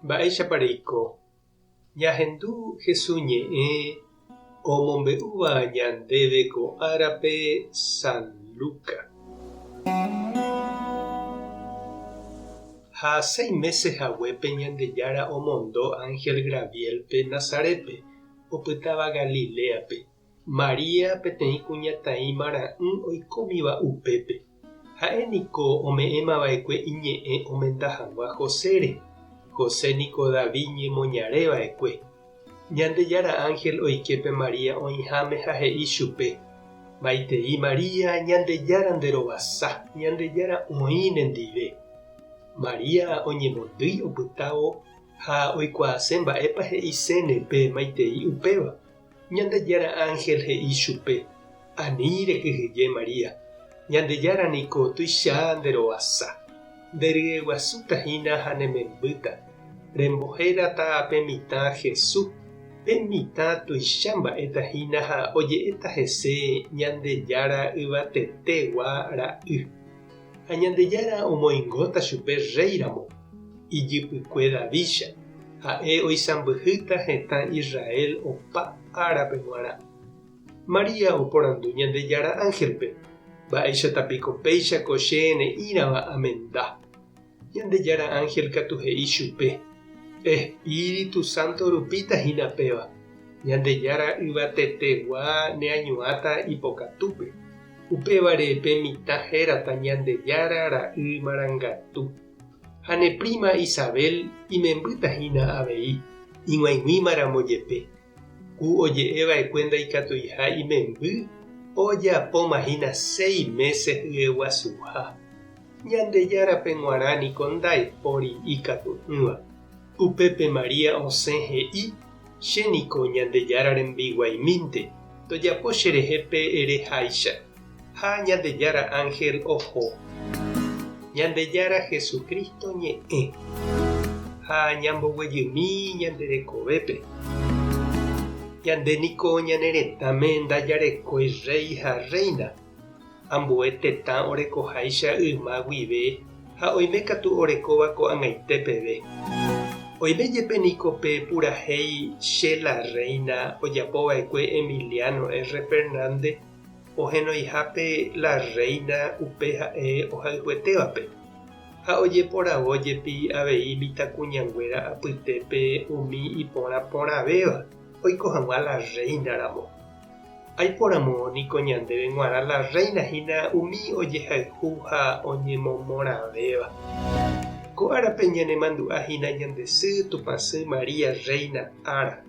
Mba'éichapa reiko? Ñahendu Jesús ñe'ẽ omombe'úva ñandéve ko árape San Luca. Ha seis mése haguépe Ñandejára omondo ánhel Graviélpe Nazarétpe, opytáva Galiléape. María peteĩ kuñataĩ marã'ỹ oikómiva upépe. Ha'e niko ome'ẽmava'ekue iñe'ẽ omenda hag̃ua Josére. José niko David ñemoñare va'ekue. Ñandejára ánhel oike pe María oĩháme ha he'i chupe, Maitei María, Ñandejára nde rovasa, Ñandejára oĩ nendive. María oñemondýi opytávo ha oikuaase mba'épa he'iséne pe maitei upéva. Ñandejára ánhel he'i chupe, Ani rekyhyje María, Ñandejára niko tuicha nde rovasa. Nde ryeguasúta hína ha ne membýta. Rembohérata pe mitã Jesús. Pe mitã tuicha mba'éta hína ha oje'éta hese Ñandejára Yvatetegua Ra'y. Ha Ñandejára omoingóta chupe rréi ramo, ijypykue Davídcha, ha'e oisãmbyhýta hetã Israel opa árape g̃uarã. María oporandu Ñandejára ánhelpe, Mba'éichata piko péicha ko che ne'ĩrava amenda? Ñandejára ánhel katu he'i chupe, Espíritu Sánto rupíta hína péva, Ñandejára Yvatetegua neañuãta ipokatúpe. Upévare pe mitã hérata Ñandejára Ra'y Marangatu. Ha ne príma Isabel imembýta hína avei, ig̃uaig̃uíma ramo jepe. Ku oje'e va'ekue ndaikatuiha imemby, ojapóma hína séi mése hyeguasuha. Ñandejárape g̃uarã niko ndaipóri ikatu'ỹva. Upépe María osẽ he'i, Che niko Ñandejára rembiguaimínte, tojapo cherehe pe ere háicha. Ha Ñandejára ánhel oho. Ñandejára Jesucristo ñe'ẽ. Ha ñamboguejymi ñande rekovépe. Ñande niko ñane retãme ndajarekói rréi ha rréina, ambue tetã orekoháicha yma guive ha oime katu orekóva ko'ag̃aite peve. Oime jepe niko pe purahéi Che la Reina ojapova'ekue Emiliano R. Fernández ohenoihápe la rréina upe ha'e ohayhuetévape, ha ojeporavo jepi avei mitãkuñanguéra apytépe umi iporã porãvéva oiko hag̃ua la rréina ramo. Aiporamo niko ñandéve g̃uarã la rréina hína umi ojehayhu ha oñemomorãvéva. Ko árape ñanemandu'a hína ñande sy Tupãsy María Rréina ára.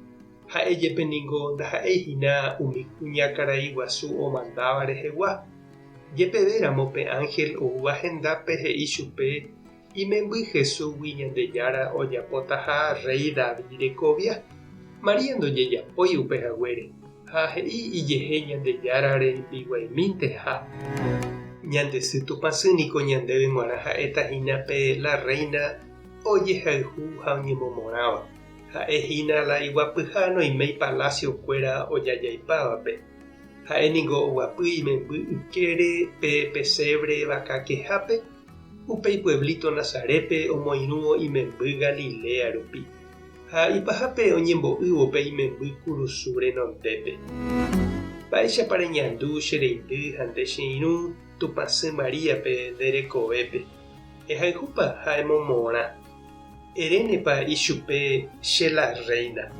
Ha'e jepe ningo ndaha'éi hína umi kuñakarai guasu omandáva rehegua. Jepeve ramo pe ánhel oúva hendápe he'i chupe imemby Jesúsgui Ñandejára ojapotaha rréi David rekovia. María ndojejapói upe haguére, ha he'i ijehe Ñandejára rembiguaimínteha. Ñande sy Tupãsy niko ñandéve g̃uarã ha'éta hína pe la rréina ojehayhu ha oñemomorãva. Ha'e hína la iguapyha noiméi palásio kuéra ojajaipávape. Ha'e ningo oguapy imemby ykére pe pesévre vaka kehápe, upéi pueblito Nazarépe omoirũvo imemby Galilea rupi. Ha ipahápe oñembo'ývo pe imemby kurusu renondépe. Mba'éichapa reñandu che reindy ha nde che irũ Tupãsy Maríape nde rekovépe? Ehayhúpa ha emomorã. Erénepa ichupe che la Reina.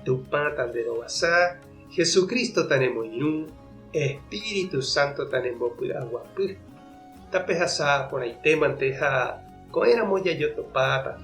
Tupã tanderovasa, Jesucristo tanemoirũ, Espíritu Santo tanembopy'aguapy. Tapehasa porãitémante ha ko'ẽramo jajotopáta.